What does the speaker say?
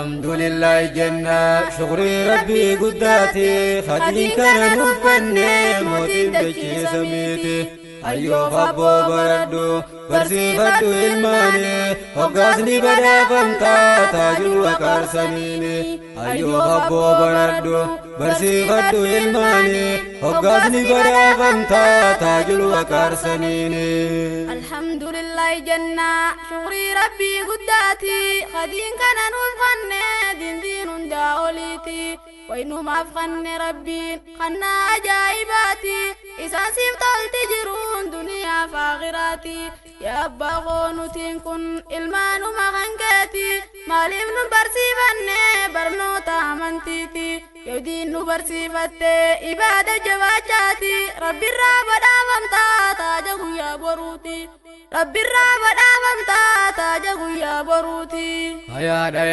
Alhamdulillah jenna shukrii rabbii guddaati hadiin kana nuuffanne mootiin dachee samiiti. Hayyoof abboo baradhu barsiifadhu ilmaani hoggaasni badhaafamtaa taajul waqaarsaniini. Hayyoof abboo baradhu barsiifadhu ilmaani hoggaasni badhaafamtaa taajul waqaarsaniini. Alhamdulillah jenna shukrii rabbii guddaati hadiin kana nuuffanne dindiin hundaa oliiti. Waynumaaf kanne rabbiin kannaa ajaa'ibaati isaan siif tolti jiruun duniyaa fi aakhiraati. Yaa abbaa koo nutiin kun ilmaanuma kan keeti maaliif nu barsiifanne barnoota amantiiti. Yoo diin nu barsiifatte ibaada jabaachaati rabbirraa badhaafamtaa taaja guyyaa boruuti. Rabbirraa badhaafamtaa taaja guyyaa boruuti. Hayaadha.